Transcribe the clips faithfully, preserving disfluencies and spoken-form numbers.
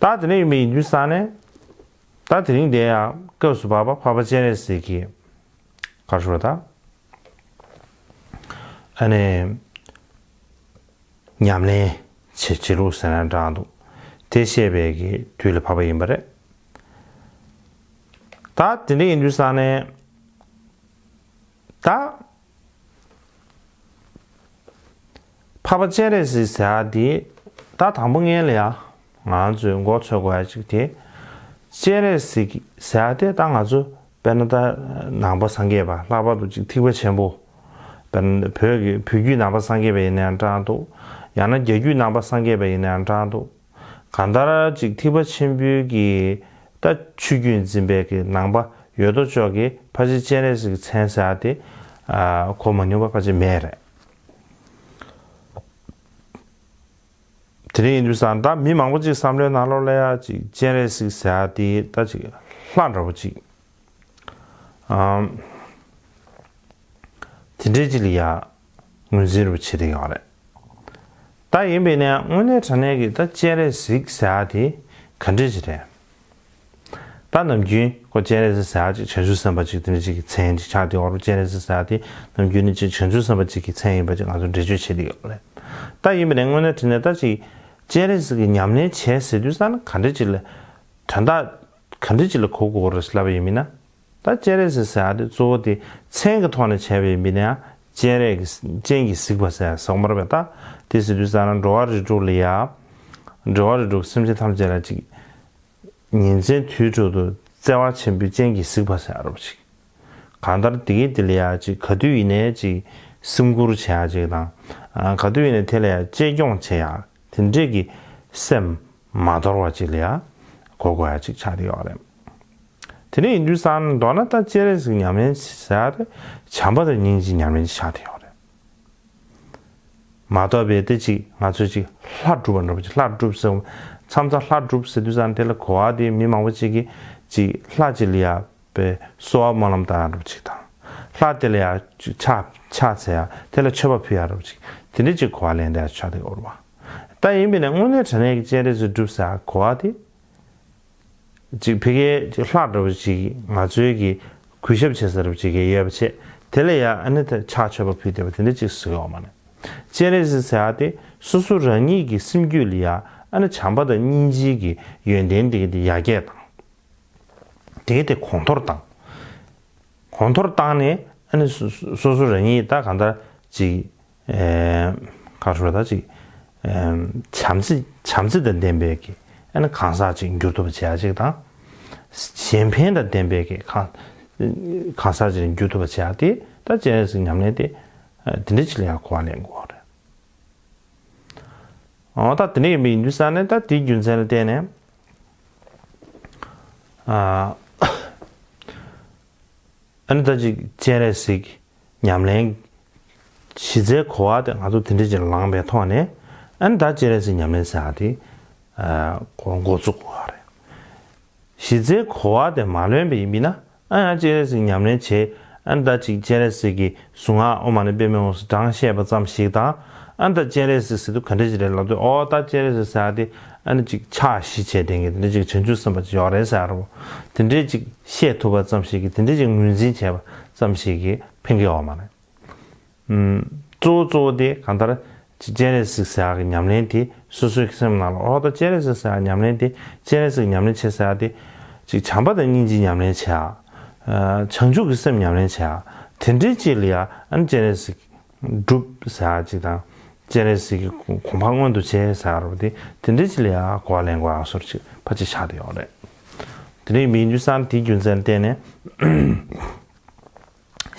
ད་དེ་འདྲ་ཡིན་པ་ཡིན་དུས་ཙང་ནས། ད་དེ་རིང་དེ་ཡང་སྐབས་སུ་བབས་པ་འཕགས་པ་སྤྱན་རས་གཟིགས་ཀྱི་ག་རེ་ཞུ་དགོས་རེད་ད། ཨ་ནི། ཉམས་ལེན་བྱེད་བྱེད་ལུགས་ཟེར་ན་འདྲ་འདུག་དེ་བཤད་པའི་གི་དུས་ལ་བབས་པ་ཡིན་པ་རེད། ད་དེ་འདྲ་ཡིན་དུས་ཙང་ནས། ད་འཕགས་པ་སྤྱན་རས་གཟིགས་ཟེར་ཡ་དེ། ད་དང་པོ་སྔོན་ལ་ཡ་ང་ཚོས་མགོ་ཚོད་དགོས་ཡ་གཅིག་དེ། སྤྱན་རས་གཟིགས་ཟེར་ཡ་དེ་ད་ང་ཚོ་དཔེར་ན་ད་ནང་པ་སངས་རྒྱས་པ། ལྷག་པར་དུ་གཅིག་ཐེག་པ་ཆེན་པོ། དཔེར་ན་བོད་ཀྱི་བོད་བརྒྱུད་ནང་པ་སངས་རྒྱས་པ་ཡིན་ན་ཡང་འདྲ་འདུག་ཡང་ན་རྒྱ་བརྒྱུད་ནང་པ་སངས་རྒྱས་པ་ཡིན་ན་ཡང་འདྲ་འདུག་གང་ལྟར་གཅིག་ཐེག་པ་ཆེན་པོའི་གི་ད་ཆོས་བརྒྱུད་འཛིན་པའི་གི་ནང་པ་ཡོད་དོ་ཅོག་གིས་ཕལ་ཆེར་སྤྱན་རས་གཟིགས་ཀྱི་མཚན་ཟེར་ཡ་དེ། ཨ། གོ་མ་མྱོང་པ་ཕལ་ཆེར་མེད་རེད། དེ་འདྲ་ཡིན་དུས་ཙང་ད་མི་མང་པོ་ཅིག་བསམ་བློའི་ནང་ལོགས་ལ་ཡ་ཅིག་སྤྱན་རས་གཟིགས་ཟེར་ཡ་དེ་ད་ཅིག་ལྷ་འདྲ་པོ་ཅིག་ཨམ། དེ་འདྲའི་ཅིག་ལ་ཡ་ངོས་འཛིན་རུ་བྱེད་དེ་ཡོད་རེད། ད་ཡིན་པས་ན་དངོས་གནས་དྲང་གནས་ཀྱི་ད་སྤྱན་རས་གཟིགས་ཟེར་ཡ་དེ་ག་འདྲ་ཅིག་རེད། ད་ནམ་རྒྱུན་ཁོ་སྤྱན་རས་གཟིགས་ཟེར་ཡ་ཅིག་བྱང་ཆུབ་སེམས་དཔའ་ཅིག་དེ་འདྲ་ཅིག་གི་མཚན་ཅིག་ཆགས་བསྡད་ཡོད་རེད། སྤྱན་རས་གཟིགས་ཟེར་ཡ་དེ་ནམ་རྒྱུན་ནས་ཅིག་བྱང་ཆུབ་སེམས་དཔའ་ཅིག་གི་མཚན་ཡིན་པ་ཅིག་ང་ཚོ་འགྲེལ་བརྗོད་བྱེད་ཀྱི་ཡོད་རེད། ད་ཡིན་པས་ན་དངོས་གནས་དྲང་གནས་ད་ཅིག་སྤྱན་རས་གཟིགས་ཀྱི་ཉམས་ལེན་བྱས་ཟེར་དུས་ཙང་ན་ག་འདྲ་ཅིག་ལ། དོན་དག་ག་འདྲ་ཅིག་ལ་གོ་དགོས་རེད་ལབ་པ་ཡིན་མིན་ན། ད་སྤྱན་རས་གཟིགས་ཟེར་ཡ་དེ་གཙོ་བོ་དེ་མཚན་གྱི་ཐོག་ནས་བྱས་པ་ཡིན་པས་ན་ཡང་སྤྱན་རས་ཀྱི་སྤྱན་གྱིས་གཟིགས་པ་ཟེར་ཡ་ཟེར་གྱི་མ་རེད་པས། ད་དེ་ཟེར་དུས་ཙང་ན་འགྲོ་བ་རིགས་དྲུག་ལ་ཡ། འགྲོ་བ་རིགས་དྲུག་སེམས་ཅན་ཐམས་ཅད་ལ་ཅིག་ཉིན་མཚན་དུས་དྲུག་ཏུ་བརྩེ་བ་ཆེན་པོའི་སྤྱན་གྱིས་གཟིགས་པ་ཟེར་ཡ་རོབ་ཅིག་གང་ལྟར་དེ་གའི་དེ་ལ་ཡ་ཅིག་ག་དུས་ཡིན་ནའི་ཅིག་སེམས་ཁུར་བྱེད་ཡ་ཅིག་དང་། ཨ། ག་དུས་ཡིན་ནའི་དེ་ལ་ཡ་གཅེས་སྐྱོང་བྱེད་ཡ་དེ་འདྲས་ཀྱི་སེམས་མ་དོར་བ་ཅིག་ལ་ཡ་གོ་དགོས་ཡ་ཅིག་ཆགས་བསྡད་ཡོད་རེད། དེ་འདྲ་ཡིན་དུས་ཙང་མདོར་ན་ད་སྤྱན་རས་གཟིགས་ཉམས་ལེན་ཟེར་ཡ་དེ་བྱམས་པ་དང་སྙིང་རྗེའི་ཉམས་ལེན་ཅིག་ཆགས་བསྡད་ཡོད་རེད། མ་གཏོགས་པའི་དེ་ཅིག་ང་ཚོས་ཅིག་ལྷ་སྒྲུབ་པ་འདྲ་པོ་ཅིག་ལྷ་སྒྲུབ་ཟེར་བ། མཚམས་མཚམས་ལྷ་སྒྲུབ་ཟེར་དུས་ཙང་དེ་ལ་གོ་བ་དེ་མི་མང་པོ་ཅིག་གིས་ཅིག་ལྷ་ཅིག་ལ་ཡ་པའི་གསོལ་བ་སྨོན་ལམ་བཏང་ཡ་འདྲ་པོ་ཅིག་དང་། ལྷ་དེ་ལ་ཡ་ཕྱག་ཕྱག་འཚལ་ཡ་དེ་ལ་མཆོད་པ་ཕུལ་ཡ་འདྲ་པོ་ཅིག་དེ་འདྲ་ཅིག་གོ་བ་ལེན་བསྡད་ཡ་ཆགས་བསྡད་ཡོད་རེད་པ། ད་ཡིན་པས་ན་དངོས་གནས་དྲང་གནས་ཀྱི་སྤྱན་རས་གཟིགས་སྒྲུབ་ཟེར་ཡ་གོ་བ་དེ། ཅིག་ཕ་གིའི་ཅིག་ལྷ་འདྲ་པོ་ཅིག་ང་ཚོའི་གི་གུས་ཞབས་བྱེད་ས་འདྲ་པོ་ཅིག་གི་ཡོད་པ་བྱས། དེ་ལ་ཡ་ཨ་ནི་ད་ཕྱག་མཆོད་པ་ཕུལ་བསྡད་པ་དེ་འདྲ་ཅིག་བཟོས་ཡོད་མ་རེད། སྤྱན་རས་གཟིགས་ཟེར་ཡ་དེ་སོ་སོ་རང་ཉིད་ཀྱི་སེམས་རྒྱུད་ལ་ཡ་ཨ་ནི་བྱམས་པ་དང་སྙིང་རྗེ་གི་ཡོན་ཏན་དེ་གི་དེ་ཡར་རྒྱས་དང་། དེ་གི་དེ་གོང་མཐོར་བཏང་། གོང་མཐོར་བཏང་ནས་ཨ་ནི་སོ་སོ་སོ་རང་ཉིད་ད་གང་ལྟར་ཅིག་ཨེ། ག་རེ་ཞུ་དགོས་རེད་ད། ཅིག་ཨེ། བྱམས་བརྩེ་བྱམས་བརྩེ་དང་ལྡན་པའི་གི་ཨ་ནི་གང་ཟག་ཅིག་འགྱུར་ཐུབ་པ་བྱེད་ཡ་ཅིག་དང་། གཞན་ཕན་དང་ལྡན་པའི་གི་གང་གང་ཟག་ཅིག་འགྱུར་ཐུབ་པ་བྱེད་ཡ་དེ་ད་སྤྱན་རས་གཟིགས་ཉམས་ལེན་དེ་ཨ། དེ་འདྲ་ཅིག་ལ་ཡང་གོ་བ་ལེན་དགོས་རེད། འོ་ད་དེ་འདྲ་ཡིན་པ་ཡིན་དུས་ཙང་ནས་ད་དེའི་རྒྱུ་མཚན་ལ་བརྟེན་ནས་ཨ། ཨ་ནི་ད་ཅིག་སྤྱན་རས་གཟིགས་ཉམས་ལེན་གཞི་རྩའི་གོ་བ་དེ་ང་ཚོ་དེ་འདྲ་ཅིག་བླངས་པའི་ཐོག་ནས་ཨ་ནི་ད་སྤྱན་རས་གཟིགས་ཉམས་ལེན་ཟེར་ཡ་དེ་ཨ། འགོ་འགོ་བཙུགས་དགོས་པ་རེད། གཞི་རྩའི་གོ་བ་དེ་མ་ལོན་པ་ཡིན་པས་ན་ཨ་ཡང་སྤྱན་རས་གཟིགས་ཉམས་ལེན་བྱས། ཨ་ནི་ད་ཅིག་སྤྱན་རས་གཟིགས་ཀྱི་གཟུངས་སྔགས་ཨོཾ་མ་ཎི་པདྨེ་ཧཱུྃ་སུ་གྲངས་བཤད་པ་ཙམ་ཞིག་དང་། ཨ་ནི་ད་སྤྱན་རས་གཟིགས་ཟེར་དུས་ག་འདྲ་ཅིག་རེད་ལབ་དུས། ཨོ་ད་སྤྱན་རས་གཟིགས་ཟེར་ཡ་དེ་ཨ་ནི་ཅིག་ཕྱག་བཞི་བྱས་ལྡན་གྱི་དེ་འདྲ་ཅིག་བྱང་ཆུབ་སེམས་དཔའ་ཅིག་ཡོད་རེད་ཟེར་ཡ་རེད་པ། དེ་འདྲས་ཅིག་བཤད་ཐུབ་པ་ཙམ་ཞིག་གིས་དེ་འདྲས་ཅིག་ངོས་འཛིན་བྱས་པ་ཙམ་ཞིག་གིས་ཕན་གྱི་ཡོད་མ་རེད། ཨུམ། གཙོ་བོ་གཙོ་བོ་དེ་གང་ལྟར་ཅིག་སྤྱན་རས་གཟིགས་ཟེར་ཡག་གི་ཉམས་ལེན་དེ་སོ་སོའི་སེམས་ནང་ལ། ཨོ་ད་སྤྱན་རས་གཟིགས་ཟེར་ཡག་ཉམས་ལེན་དེ། སྤྱན་རས་གཟིགས་ཉམས་ལེན་བྱེད་ཟེར་ཡག་དེ་ཅིག་བྱམས་པ་དང་སྙིང་རྗེའི་ཉམས་ལེན་བྱེད་ཡག་ཨ། བྱང་ཆུབ་ཀྱི་སེམས་ཉམས་ལེན་བྱེད་ཡག་དེ་འདྲའི་ཅིག་ལ་ཡ་ཨ་ནི་སྤྱན་རས་གཟིགས་སྒྲུབ་ཟེར་ཡག་ཅིག་དང་། སྤྱན་རས་གཟིགས་ཀྱི་གོ་འཕང་མངོན་དུ་བྱེད་ཟེར་ཡག་རེད་པ། དེ་དེ་འདྲའི་ཅིག་ལ་ཡ་གོ་བ་ལེན་དགོས་ཡག་བཟོ་འདྲ་ཅིག་ཕལ་ཆེར་ཆགས་བསྡད་ཡོད་རེད། དེ་འདྲ་ཡིན་དུས་ཙང་དེའི་རྒྱུ་མཚན་ལ་བརྟེན་ནས།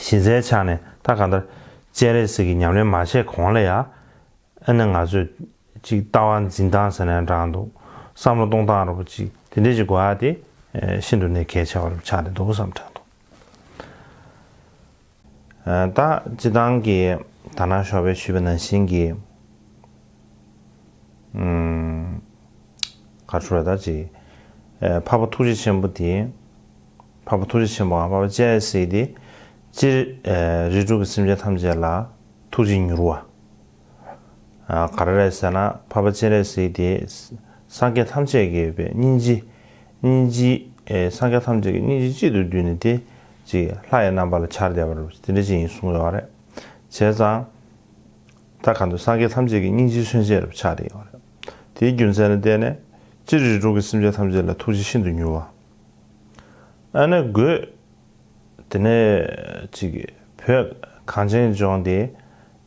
གཞི་རྩའི་ཆ་ནས་ད་གང་ལྟར་སྤྱན་རས་གཟིགས་ཀྱི་ཉམས་ལེན་མ་བྱས་གོང་ལ་ཡ། ཨ་ནི་ང་ཚོས་ཅིག་ལྟ་བ་འཛིན་སྟངས་ཟེར་ན་འདྲ་འདུག་བསམ་བློ་གཏོང་སྟངས་འདྲ་པོ་ཅིག་དེ་འདྲས་ཅིག་དགོས་ཡ་དེ་ཤིན་ཏུ་ནས་གལ་ཆེ་བ་ཆགས་བསྡད་འདུག་བསམ་དྲན་འདུག་ཨ། ད་སྤྱིར་བཏང་གི་ད་ནང་ཞོགས་པའི་ཞུས་པ་ནང་བཞིན་གྱི། ཨུམ། ག་རེ་ཞུ་དགོས་རེད་ད། ཅིག་ཨ། འཕགས་པ་ཐུགས་རྗེ་ཆེན་པོ་དེ། འཕགས་པ་ཐུགས་རྗེ་ཆེན་པོའམ་འཕགས་པ་སྤྱན་རས་གཟིགས་དེ། སྤྱིར་ཨ། རིགས་དྲུག་གི་སེམས་ཅན་ཐམས་ཅད་ལ་ཐུགས་རྗེ་མྱུར་བ། ཨ། ག་རེ་རེད་ཟེར་ན་འཕགས་པ་སྤྱན་རས་གཟིགས་དེ། སངས་རྒྱས་ཐམས་ཅད་ཀྱི་པའི་སྙིང་རྗེ། སྙིང་རྗེ། ཨེ། སངས་རྒྱས་ཐམས་ཅད་ཀྱི་སྙིང་རྗེ་གཅིག་ཏུ་བསྡུས་ནས་དེ་ཅིག་ལྷ་ཡི་རྣམ་པ་ལ་འཆར་བསྡད་པ་རེད། དེ་འདྲ་ཅིག་ཡིན་གསུངས་ཡོད་རེད། བྱས་ཙང་། ད་གང་འདུག་སངས་རྒྱས་ཐམས་ཅད་ཀྱི་སྙིང་རྗེའི་མཚོན་བྱེད་རུ་ཆགས་བསྡད་ཡོད་རེད། དེའི་རྒྱུ་མཚན་ལ་བརྟེན་ནས་སྤྱིར་རིགས་དྲུག་གི་སེམས་ཅན་ཐམས་ཅད་ལ་ཐུགས་རྗེ་ཤིན་ཏུ་མྱུར་བ། ཨ་ནི་དགོས། དེ་ནས་ཅིག་བོད་གངས་ཅན་ལྗོངས་དེ་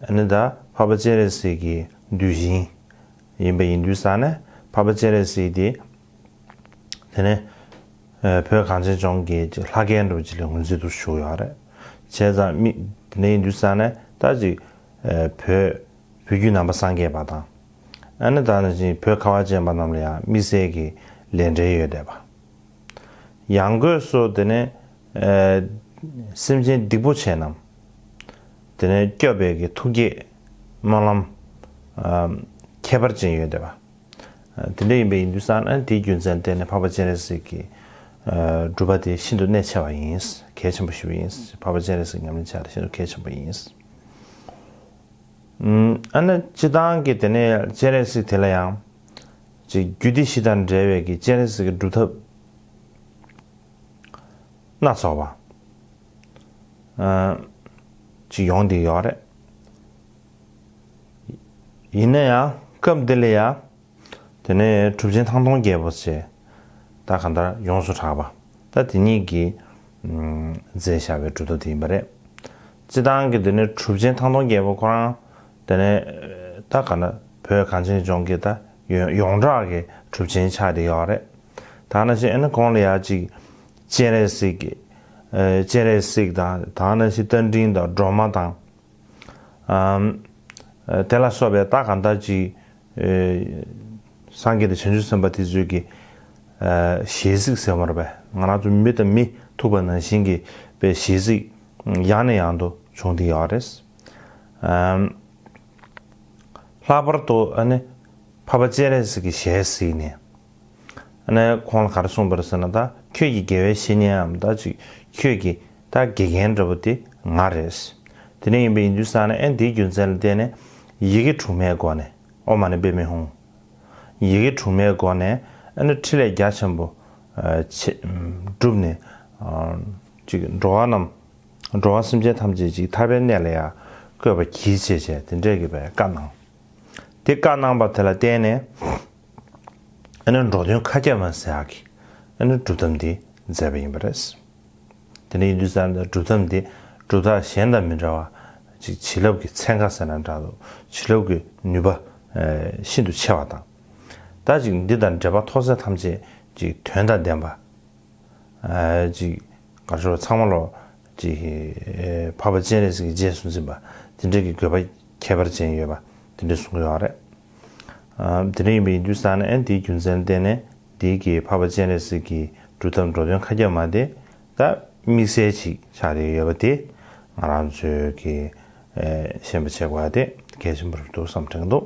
ཨ་ནི་ད་འཕགས་པ་སྤྱན་རས་གཟིགས་ཀྱི་གདུལ་ཞིང་ཡིན་པ་ཡིན་དུས་ཙང་ནས། འཕགས་པ་སྤྱན་རས་གཟིགས་དེ་དེ་ནས་ཨ་བོད་གངས་ཅན་ལྗོངས་ཀྱི་ཅིག་ལྷ་སྐལ་འདྲ་བོ་ཅིག་ལ་ངོས་འཛིན་དུ་ཞུགས་ཡོད་རེད། བྱས་ཙང་མི་དེ་ནས་ཡིན་དུས་ཙང་ནས་ད་ཅིག་ཨ་བོད་བོད་བརྒྱུད་ནང་པ་སངས་རྒྱས་པ་དང་། ཨ་ནི་ད་ནང་བཞིན་བོད་ཁ་བ་ཅན་པ་རྣམས་ལ་ཡང་དམིགས་བསལ་གྱི་ལས་འབྲེལ་ཡོད་བསྡད་པ། ཡང་སྒོས་སུ་དེ་ནས་ཨ་སེམས་ཅན་སྡིག་པོ་ཆེ་རྣམས་དེ་ནས་སྐྱོབ་པའི་གི་ཐུགས་བསྐྱེད་སྨོན་ལམ་ཨ་ཁྱད་པར་ཅན་ཡོད་བསྡད་པ། ཨ་དེ་འདྲ་ཡིན་པ་ཡིན་དུས་ཙང་ན། དེའི་རྒྱུ་མཚན་བརྟེན་ནས་འཕགས་པ་སྤྱན་རས་གཟིགས་ཀྱི་ཨ་སྒྲུབ་པ་དེ་ཤིན་ཏུ་གནད་ཆེ་བ་ཡིན། གལ་ཆེན་པོ་ཞེ་པོ་ཡིན། འཕགས་པ་སྤྱན་རས་གཟིགས་ཉམས་ལེན་བྱ་ཡ་ཤིན་ཏུ་གལ་ཆེན་པོ་ཡིན། ཨ་ནི་སྤྱིར་བཏང་གི་དེ་ནས་སྤྱན་རས་གཟིགས་དེ་ལ་ཡང་ཅིག་རྒྱུད་སྡེ་བཞི་དང་འབྲེལ་བའི་གི་སྤྱན་རས་གཟིགས་ཀྱི་སྒྲུབ་ཐབས་སྣ་ཚོགས་པ་ཨ་ཅིག་ཡོང་བསྡད་ཡོད་རེད། ཡིན་ན་ཡང་སྐབས་འདི་ལ་ཡང་དེ་ནས་གྲུབ་ཆེན་ཐང་སྟོང་རྒྱལ་པོ་ཞེས་ད་གང་ལྟར་ཡོངས་སུ་གྲགས་པ། ད་དེ་ཉིད་ཀྱིས་ཨ་མཛད་བཞག་པའི་སྒྲུབ་ཐབས་དེ་ཡིན་པ་རེད། སྤྱིར་བཏང་གི་དེ་ནས་གྲུབ་ཆེན་ཐང་སྟོང་རྒྱལ་པོ་ཁོ་རང་དེ་ནས་ད་གང་ལྟར་བོད་གངས་ཅན་ལྗོངས་ཀྱི་ད་ཡོངས་ཡོངས་གྲགས་ཀྱི་གྲུབ་ཆེན་ཆགས་བསྡད་ཡོད་རེད། ད་ནང་བཞིན་ཨ་ནི་ཁོང་ལ་ཡང་ཅིག་སྤྱན་རས་གཟིགས་ཀྱི་ཨ་སྤྱན་རས་གཟིགས་དང་། ད་ནང་བཞིན་རྟ་མགྲིན་དང་སྒྲོལ་མ་དང་། ཨམ། ཨ་དེ་ལ་སོགས་པའི་ད་གང་ལྟར་ཅིག་ཨེ་སངས་རྒྱས་དང་བྱང་ཆུབ་སེམས་དཔའ་དེ་ཚོའི་གི་ཨ་ཞལ་གཟིགས་ཟེར་བ་རེད་པས། ང་རང་ཚོ་མི་དང་མི་ཐུག་པ་ནང་བཞིན་གྱི་པའི་ཞལ་གཟིགས་ཡང་ནས་ཡང་དུ་བྱུང་བསྡད་ཡོད་རེད། ཨམ། ལྷག་པར་དུ་ཨ་ནི་འཕགས་པ་སྤྱན་རས་གཟིགས་ཀྱི་ཞལ་གཟིགས་ནས། ཨ་ནི་ཁོང་ལ་ག་རེ་གསུངས་པ་རེད་ཟེར་ན། ད་ཁྱོད་ཀྱི་དགེ་བའི་བཤེས་གཉེན་ནམ། ད་ཅིག་ཁྱོད་ཀྱི་ད་དགེ་རྒན་འདྲ་པོ་དེ་ང་རེད། དེ་འདྲ་ཡིན་པ་ཡིན་དུས་ཙང་ནས། ཨ་ནི་དེའི་རྒྱུ་མཚན་ལ་བརྟེན་ནས་ཡི་གེ་དྲུག་མའི་སྒོ་ནས། ཨོཾ་མ་ཎི་པདྨེ་ཧཱུྃ། ཡི་གེ་དྲུག་མའི་སྒོ་ནས་ཨ་ནི་འཕྲིན་ལས་རྒྱ་ཆེན་པོ་ཨ་ཆེ་བསྒྲུབས་ནས། ཨ་ཅིག་འགྲོ་བ་རྣམས། འགྲོ་བ་སེམས་ཅན་ཐམས་ཅད་ཅིག་ཐར་པའི་གནས་ལ་ཡང་བཀོད་པ་གྱིས་བྱས་བྱས། དེ་འདྲས་ཀྱི་བའི་བཀའ་གནང་། དེ་བཀའ་གནང་པ་དེ་ལ་བརྟེན་ནས་ཨ་ནི་འགྲོ་དོན་མཁའ་ཁྱབ་མ་ཟེར་ཡག་གི་ཨ་ནི་སྒྲུབ་ཐབས་འདི་མཛད་པ་ཡིན་པ་རེད། དེ་འདྲ་ཡིན་དུས་ཙང་ནས་སྒྲུབ་ཐབས་འདི་སྒྲུབ་རྟགས་གཞན་དང་མི་འདྲ་བ་ཅིག་བྱིན་རླབས་ཀྱི་ཚན་ཁ་ཟེར་ན་འདྲ་འདུག་བྱིན་རླབས་ཀྱི་ནུས་པ་ཨ་ཤིན་ཏུ་ཆེ་བ་དང་། ད་ཅིག་འདི་དང་འབྲེལ་བ་ཐོགས་ཚད་ཐམས་ཅད་ཅིག་དོན་དང་ལྡན་པ། ཨ་ཅིག་ག་རེ་ཟེར་བ། ཚང་མ་ལོ་ཅིག་ཨེ་འཕགས་པ་སྤྱན་རས་གཟིགས་ཀྱི་རྗེས་སུ་འཛིན་པ་དེ་འདྲ་གི་དགོས་པ་ཁྱད་པར་ཅན་ཡོད་པ་དེ་འདྲ་གསུངས་ཡོད་རེད། ཨ་དེ་འདྲ་ཡིན་པ་ཡིན་དུས་ཙང་ནས། ཨ་དེའི་རྒྱུ་མཚན་ལ་བརྟེན་ནས་དེའི་གི་འཕགས་པ་སྤྱན་རས་གཟིགས་ཀྱི་སྒྲུབ་ཐབས་འགྲོ་དོན་མཁའ་ཁྱབ་མ་དེ་ད་དམིགས་བསལ་ཅིག་ཆགས་བསྡད་ཡོད་པ་དེ་ང་རང་ཚོས་ཀྱི་ཨེ་ཤེས་པ་བྱེད་དགོས་པ་དེ་གལ་ཆེན་པོ་རེད་འདུག་བསམ་དྲན་འདུག